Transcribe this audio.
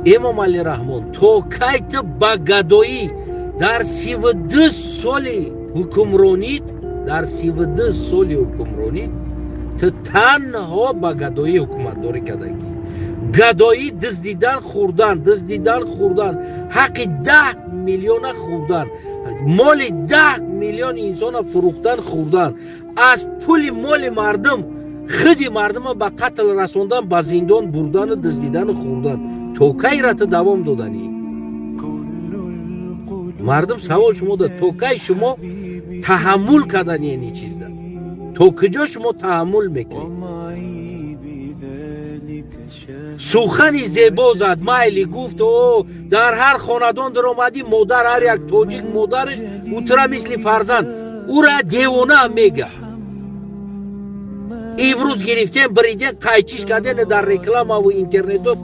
Эмомалӣ Раҳмон, то кай ту ба гадоӣ дар 32 соли ҳукмронит, дар 32 соли ҳукмронит ту танҳо ба гадоӣ ҳукуматдорӣ кардагӣ? Гадоӣ, дуздидан, хӯрдан, дуздидан, хӯрдан, ҳаққи 10 миллиона хӯрдан, моли 10 миллион инсона фурӯхтан, хӯрдан, аз пули моли мардум худи мардума ба қатл расондан, ба зиндон бурдану дуздидану хӯрдан. То кайра ту давом доданӣ? Мардум савол шумо дод: то кай шумо таҳаммул кардани ини чизда? То куҷо шумо таҳаммул мекунед? Сухани зебо зад, майли, гуфт: о дар ҳар хонадон даромадӣ, модар, ҳар як тоҷик модараш ӯтра мисли фарзанд, ура девона мега. Имрӯз гирифтем, биридем, қайчиш кардем дар рекламаву интернету.